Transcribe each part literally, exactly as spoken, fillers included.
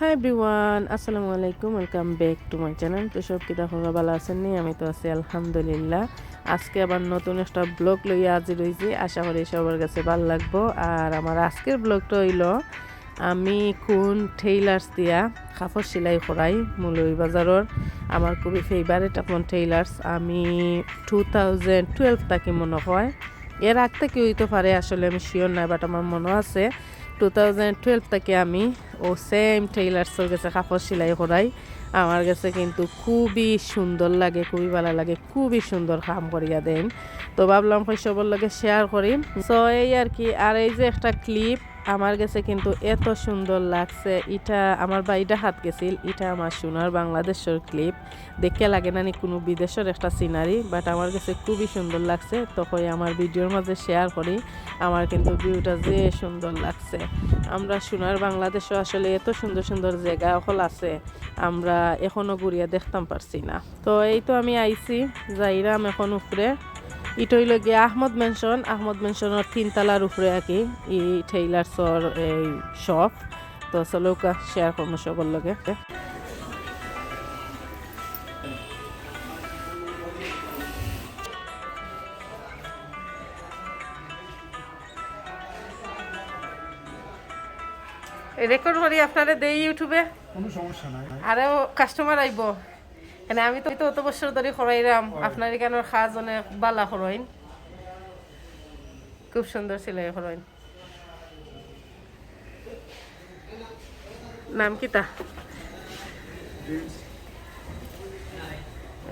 Hi everyone, আসসালামু আলাইকুম, welcome back to my channel। তো সব কিতা খবর, ভালা আছইন নি? আমি তো আছি আলহামদুলিল্লাহ। আজকে আবার নতুন একটা ব্লগ লইয়া হাজির অইছি, আশা করি সবার গেছে ভালা লাগবো। আর আমার আজকের ব্লগটা অইলো আমি কুন টেইলার্স দিয়া কাপড় সেলাই করাই মৌলভীবাজারর। আমার খুবই ফেভারিট এখন টেইলার্স। আমি টু থাউজেন্ড টুয়েলভ থাকি মনে হয়, এর আগ থাকি অইতো পারে, আসলে আমি শিওর নায়, বাট আমার মনো আছে টু থাউজেন্ড টুয়েলভ থাকি আমি অউ সেম টেইলার্সর গেছে কাপড় সেলাই করাই। আমার গেছে কিন্তু খুবই সুন্দর লাগে, খুবই ভালা লাগে, খুবই সুন্দর কাম করিয়া দেইন। তো ভাবলাম কই সবর লগে শেয়ার করি। সো এই আর কি। আর এই যে একটা ক্লিপ, আমার গেছে কিন্তু এত সুন্দর লাগছে। ইটা আমার ভাই ঢাকাত গেছিল, ইটা আমার সোনার বাংলাদেশর ক্লিপ। দেখিয়া লাগে না নি কুনু বিদেশর একটা সিনারি, বাট আমার গেছে খুবই সুন্দর লাগছে। তো কই আমার ভিডিওর মাঝে শেয়ার করি, আমার কিন্তু ভিউটা যে সুন্দর লাগছে। আমরা সোনার বাংলাদেশো আসলে এত সুন্দর সুন্দর জাগা অকল আছে, আমরা এখনো ঘুরিয়া দেখতাম পারছি না। তো এই তো আমি আইছি, যাইরাম এখন উপরে। ইটা অইলো গিয়া আহমদ ম্যানশন, আহমদ ম্যানশনর তিনতলার উপরে আর কি, ই টেইলার্সর এই শপ। তো চলউক্কা, শেয়ার করমু সবর লগে। রেকর্ড করি আপনারে দেই ইউটিউবে। কুনু সমস্যা নাই। আরো কাস্টমার আইবো। মানে আমি তো, তো অত বছর ধরি করাইরাম, হয়। আপনার ইখানর কাজ অনেক ভালা করইন, খুব সুন্দর সেলাই করইন। নাম কিতা?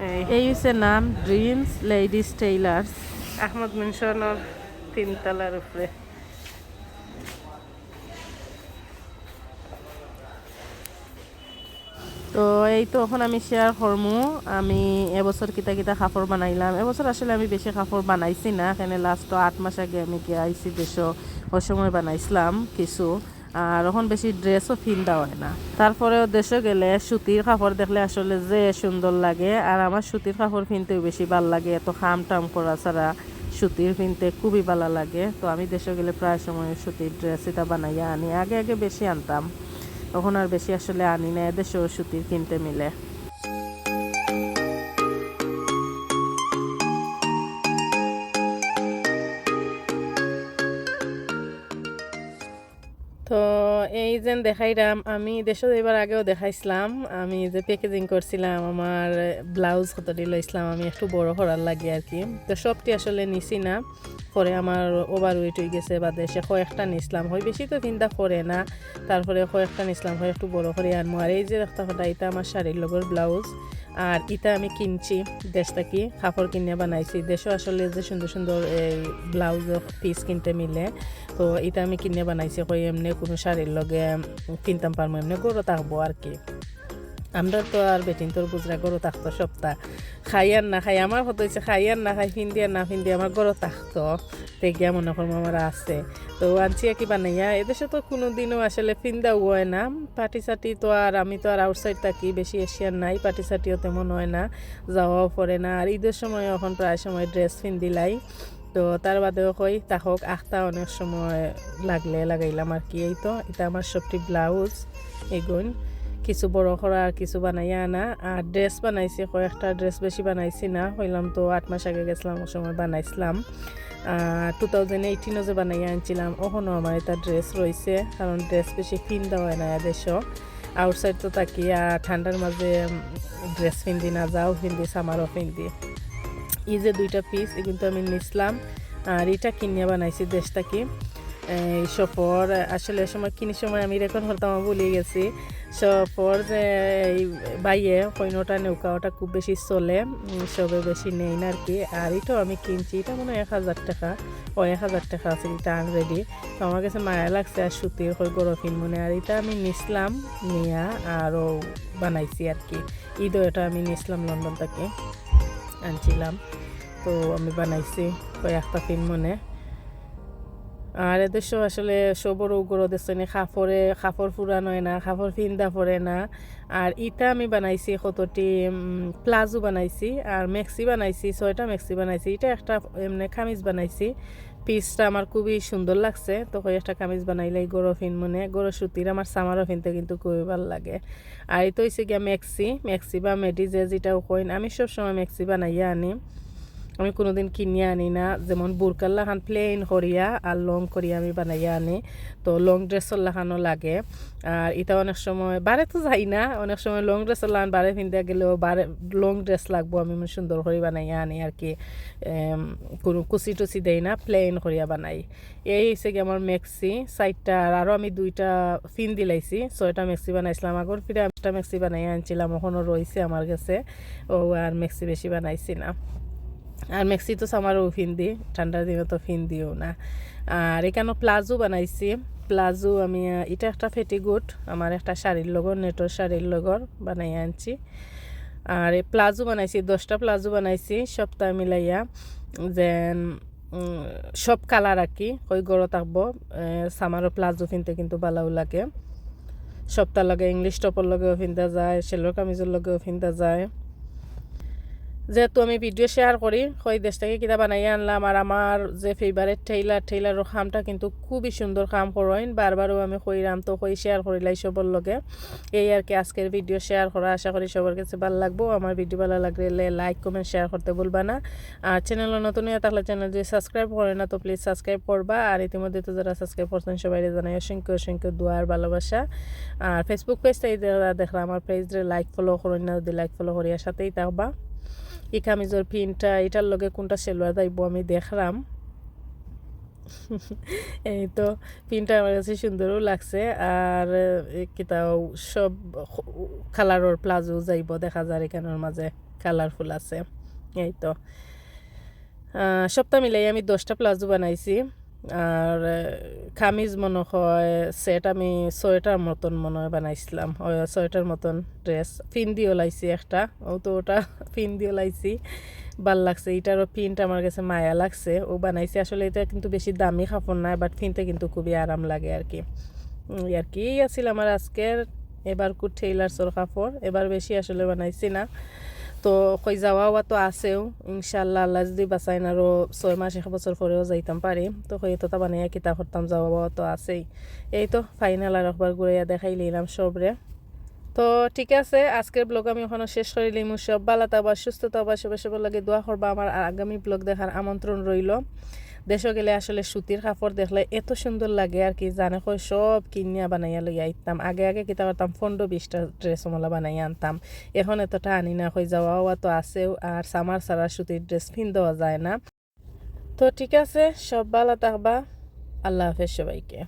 এই। এই অইছে নাম ড্রিমস লেডিস টেইলার্স। আহমদ ম্যানশনর তিনতলার উপরে। তো এই তো এখন আমি শেয়ার করমু আমি এবছর কিতা কিতা কাপড় বানাইলাম। এবছর আসলে আমি বেশি কাপড় বানাইছি না, কেনে লাস্ট আট মাস আগে আমি গিয়া আইছি দেশো, অউ সময় বানাইছলাম কিছু। আর এখন বেশি ড্রেসও ফিন্দা অয় না, তারপরেও দেশো গেলে সুতির কাপড় দেখলে আসলে যে সুন্দর লাগে। আর আমার সুতির কাপড় ফিনতেও বেশি ভালা লাগে, এত কাম টাম করা ছাড়া সুতির ফিনতে খুবই ভালা লাগে। তো আমি দেশো গেলে প্রায় সময় সুতির ড্রেস ইতা বানাইয়া আনি, আগে আগে বেশি আনতাম, এখন আর বেশি আসলে আনি না, এদেশো সুতির কিনতে মিলে। তো এই যেন দেখাইরাম, আমি দেশো যাইবার আগেও দেখাইছলাম, আমি যে প্যাকেজিং করছিলাম আমার ব্লাউজ কতটি লইছলাম আমি একটু বড় করার লাগি আর কি। তো সবটি আসলে নিছি না, পরে আমার ওভার ওয়েট অইগেছে, বাদে সে কয়েকটা নিছলাম, কই বেশি তো ফিন্দা পড়ে না, তারপরে কয়েকটা নিছলাম, কই একটু বড় করি আনমু। আর এই যে দেখতা পাররা, ইটা আমার শাড়ির লগর ব্লাউজ, আর ইটা আমি কিনছি দেশ থাকি, কাপড় কিনিয়া বানাইছি। দেশো আসলে যে সুন্দর সুন্দর এই ব্লাউজ পিস কিনতে মিলে, তো ইটা আমি কিনিয়া বানাইছি, কই এমনে কুনু শাড়ির লগে কিনতাম পারমু, এমনে ঘরো থাকবো আর কি। আমরা তো আর বেটিন্তর বুঝরা ঘরো থাকতো সপ্তাহ, খাই আর না খাই, আমার কথা অইছে খাই আর না খাই, ফিন্দি আর না ফিন্দি, আমার ঘরো থাকতো, তে গিয়া মনে করমু আমার আছে। তো আনছি আর কি বানাইয়া, এদেশো তো কুনু দিনও আসলে ফিন্দাও অয় না, পার্টি সার্টি তো আর, আমি তো আর আউটসাইড থাকি, বেশি এশিয়ান নাই, পার্টি সার্টিও তেমন অয় না, যাওয়াও পড়ে না। আর ইদর সময় এখন প্রায় সময় ড্রেস ফিন্দিলাই, তো তার বাদেও কই থাকউক, আখতা অনেক সময় লাগলে লাগাইলাম আর কি। এই তো, ইটা আমার সবটি ব্লাউজ, এগুন কিছু বড় করা আর কিছু বানাইয়া আনা। আর ড্রেস বানাইছি কয়েকটা, ড্রেস বেশি বানাইছি না, কইলাম তো আট মাস আগে গেছলাম, অউ সময় বানাইছলাম। টু থাউজেন্ড এইটিনও যে বানাইয়া আনছিলাম, অখনো আমার ইতা ড্রেস রইছে, কারণ ড্রেস বেশি ফিন্দা অয় না এদেশো। আউটসাইড তো থাকি, আর ঠান্ডার মাঝে ড্রেস ফিন্দি না, যাও ফিন্দি, সামারও ফিন্দি। ই যে দুইটা পিস, ইগুন তো আমি নিছলাম, আর ইটা কিনিয়া বানাইছি দেশ থাকি। এই শপর আসলে সময় কিনি সময় আমি রেকর্ড করতাম, আমি ভুলি গেছি। শপর যে এই বাইয়ে কইন ওটা নেউকা, ওটা খুব বেশি চলে, উম, সবে বেশি নেইন আর কি। আর ইটাও আমি কিনছি, ইটা মনে হয় এক হাজার টাকা, ও এক হাজার টাকা আছে ইটা আনরেডি। তো আমার গেছে মায়া লাগছে, আর সুতির কই ঘরো ফিনমুনে। আর ইটা আমি নিছলাম, নিয়া আরও বানাইছি আর কি। ইদও ইটা আমি নিছলাম লন্ডন থাকি, আনছিলাম, তো আমি বানাইছি কয়েকটা ফিনমুনে। আর এদেশো আসলে সবরও ঘরো দেখছইন নি, কাপড়ে, কাপড় পুরান অয় না, কাপড় ফিন্দা পড়ে না। আর ইটা আমি বানাইছি কতটি, উম, প্লাজো বানাইছি, আর ম্যাক্সি বানাইছি, ছয়টা ম্যাক্সি বানাইছি। ইটা একটা এমনে কামিজ বানাইছি, পিসটা আমার খুবই সুন্দর লাগছে। তো কই একটা কামিজ বানাইলাই গরো ফিন মনে, গরো সুতির আমার সামারও ফিনতে কিন্তু খুবই ভালো লাগে। আর এই তো হইছে গিয়া ম্যাক্সি, ম্যাক্সি বা মেডি যে যেটাও কইন, আমি সবসময় ম্যাক্সি বানাইয়া আনি। আমি কোনোদিন কিনিয়া আনি না, যেমন বুরকার লাখান প্লেন করিয়া আর লং করিয়া আমি বানাইয়া আনি। তো লং ড্রেসর লাখানও লাগে। আর এটা অনেক সময় বারে তো যাই না, অনেক সময় লং ড্রেসর লাখান বারে ফিনতে গেলেও বারে লং ড্রেস লাগবো, আমি মানে সুন্দর করে বানাইয়া আনি আর কি। এম, কোনো কুচি টুচি দেই না, প্লেন করিয়া বানাই। এই হইছে কি আমার ম্যাক্সি সাইডটা, আর আরও আমি দুইটা ফিন দিলাইছি, ছয়টা ম্যাক্সি বানাইছিলাম। আগর ফিরে একটা ম্যাক্সি বানাই আনছিলাম, ওখানো রইছে আমার গেছে, ও আর ম্যাক্সি বেশি বানাইছি না। আর ম্যাক্সি তো সামারও ফিন দি, ঠান্ডার দিনে তো ফিন দিও না। আর এখানো প্লাজো বানাইছি, প্লাজো আমি, আহ, এটা একটা পেটিকোট, আমার একটা শাড়ির লগর, নেটর শাড়ির লগর বানাই আনছি। আর এই প্লাজো বানাইছি, দশটা প্লাজো বানাইছি, সবটা মিলাইয়া, যেন উম, সব কালার আর কি, ওই গরো থাকবো। এ, সামারও প্লাজো ফিনতে কিন্তু ভালাও লাগে, সবটা লাগে, ইংলিশ টপর লগেও ফিনতা যায়, সেলোর কামিজর লগেও ফিনতা যায়। যেহেতু আমি ভিডিও শেয়ার করি, কই দেশ থেকে কিতা বানাইয়া আনলাম, আর আমার যে ফেভারিট টেইলার, টেইলারর কামটা কিন্তু খুবই সুন্দর কাম করইন, বারবারও আমি কইরাম, তো কই শেয়ার করিলাই সবর লগে। এই আর কি আজকের ভিডিও শেয়ার করা, আশা করি সবার কাছে ভালো লাগবো। আমার ভিডিও ভালো লাগলে লাইক, কমেন্ট, শেয়ার করতে ভুলবা না। আর চ্যানেল নতুন হয়ে থাকলে চ্যানেল যদি সাবস্ক্রাইব করে না তো প্লিজ সাবস্ক্রাইব করবা। আর ইতিমধ্যে তো যারা সাবস্ক্রাইব করছেন সবাই জানাই অসংখ্য অসংখ্য দোয়া আর ভালোবাসা। আর ফেসবুক পেজ থেকে যারা দেখরা আমার পেজরে লাইক ফলো করইন না, যদি লাইক ফলো করিয়া সাথেই থাকবা। ই কামিজর প্রিন্টটা এটার লগে কোনটা সেলোয়ার যাইবো আমি দেখরাম। এই তো প্রিন্টটা আমার কাছে সুন্দরও লাগছে। আর এ, কিতাও সব কালারর প্লাজো যাইবো, দেখা যার এখানোর মাঝে কালারফুল আছে। এই তো আহ, সবটা মিলাই আমি দশটা প্লাজো বানাইছি। আর আহ, কামিজ মনে হয় সেট আমি ছয়টার মতন মনে হয় বানাইছিলাম, ওই ছয়টার মতন ড্রেস। ফিন দিও লাইছি একটা, ও তো ওটা ফিন দিও লাইছি, ভাল লাগছে। এটারও প্রিন্ট আমার কাছে মায়া লাগছে, ও বানাইছে। আসলে এটা কিন্তু বেশি দামি কাপড় না, বাট ফিনতে কিন্তু খুবই আরাম লাগে আর কি। উম, এই আর কি, এই আছিল আমার আজকের এবার কুট টেইলার্সর কাপড়, এবার বেশি আসলে বানাইছি না। তো কই যাওয়া হওয়া তো আছেও, ইনশাআল্লাহ আল্লাহ যদি বাঁচাইন আরও ছয় মাস এক বছর পরেও যাইতাম পারি। তো কই এতটা বানাইয়া কিতা করতাম, যাওয়া হওয়া তো আছেই। এই তো ফাইনাল আর একবার ঘুরাইয়া দেখাই লইলাম সবরে। তো ঠিক আছে, আজকের ব্লগ আমি ওখানে শেষ করে লিমু। সব ভালো থাকবা, সুস্থ থাকবা, সবে সবার লগে দোয়া করবা। আমার আগামী ব্লগ দেখার আমন্ত্রণ রইল। দেশো গেলে আসলে সুতির কাপড় দেখলে এত সুন্দর লাগে আর কি, জানে কই সব কিনিয়া বানাইয়া লইয়া আইতাম। আগে আগে কিতা করতাম, পনেরো বিশটা ড্রেস ওমলা বানাইয়া আনতাম। এখন এতটা আনি না, কই যাওয়া হওয়া তো আছেও, আর সামার ছাড়া সুতির ড্রেস ফিন দেওয়া যায় না। তো ঠিক আছে, সব ভালো থাকবা, আল্লাহ হাফেজ সবাইকে।